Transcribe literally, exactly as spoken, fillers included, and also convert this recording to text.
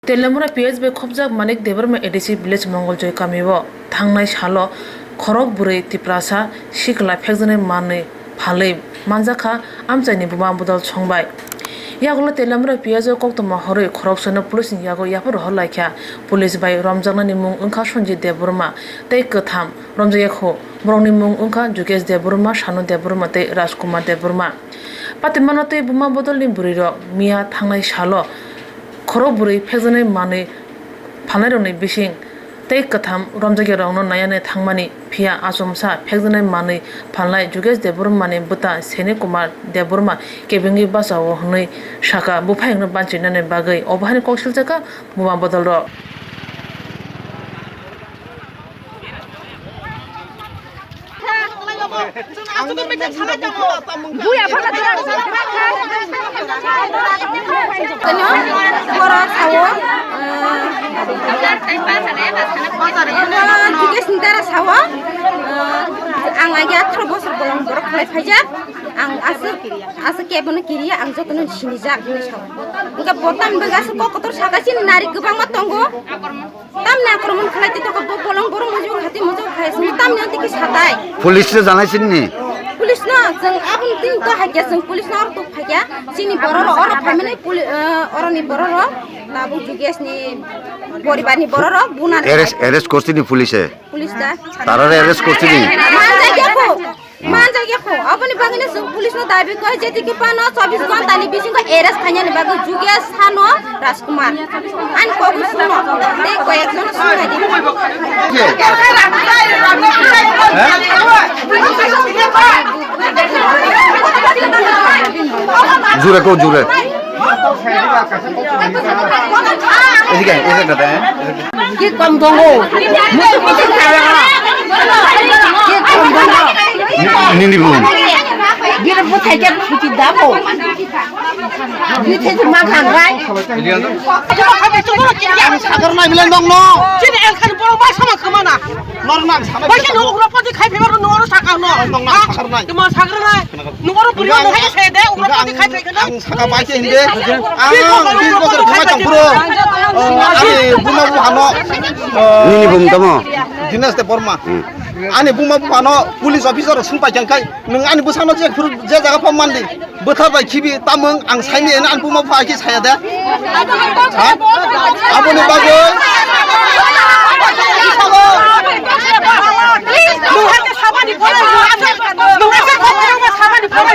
Teliamura P S bai khobjak Manik Debbarma A D C village Mongoljoy kamio thangnai salo khorok bwrwi Tiprasa sikla phekjaknai manwi phalwi manjakha amchaini buma bodol songbai. Yagulo Teliamura P S o koktwma horwi khoroksano police ni yago yaphar rohor laikha. Police bai romjaknani mung wngkha Sanjit Debbarma tei kwtham romjakya khu. Borokni mung wngkha Jugesh Debbarma, Sanu Debbarma tei Rajkumar Debbarma. Patimano tei buma bodolni bwrwirok miya thangnai salo khorok bwrwi phekjaknai manwi phalnairokni bising tei kwtham romjakya rokno nayanai thangmani, phiya achomsa phekjaknai manwi phalnai Jugesh Debbarmani bwta Seni Kumar Debbarma kebengwi bachao hwnwi sakha, buphayungno banchinani bagwi obo haino kok siljakha buma bodolrok. Buya phala tora. Borok sao, eh, Jigesh ni dara sao, eh, ang agi atharo bosor bolong borok khlai phaijak, ang aswk, aswk kebono kiriya, ang jotono sinijak hinwi sao. Hwnkhe bo tamni bagwi aswk kok kotor saka, chini nari kwbangma tongo. Tamni akromon khlai twi tongkha bo bolong borok muijo khati muijo khai sini tamni tiki satai. Police no janai sini? Police no jeng aboni tin to haikya jeng police no oro tuk phaikya. Chini borok oro phaimani poli-, eh, oroni borok tabuk Jugesh ni poribar ni borok bunan. Arrest, arrest korsini police e? Police da. Tarare arrest korsini? Manjak ya ko. Manjak ya kho, aboni bagwino chwng police no dabi koi, je tiki pano chobbish ghonta ni bisingo arrest khainani bagwi Jugesh, Sano, Rajkumar. Ani kok suno, tei koi ekjon suno di. Jure ko jure. Ejike, ejike dada, eh? Ki kom dongo? Mutu mutu kaya. Ki kom dongo? Nini bum. Bira buthai ke phuti dabo. Bithai ma khan rai. Ang sagar nai bilang dong no. Chini elkhan borok bai sama khamana. Normal sana. Bai ke no ugrapati khai phaibar no oro saka no. Dong na sagar nai. Tuma sagar nai. Nungoro buri ang, hai se de, ugrapati khai phai khana. Ang saka bai se hinde. Ang bis bosor khama chongphuru. Ani buma buphano. Nini bum tamo? Dinesh Debbarma. Hmm. Ani buma buphano police officer sung pai jang kai. Nung ani bwsano je phuru je jaga pha mandi. Bwthar bai khibi tamung ang saini eno ani buma bupha ki saya de. Ha? Aboni bagwi. Nung hai ke sabani pore, nung hai ke sabani pore.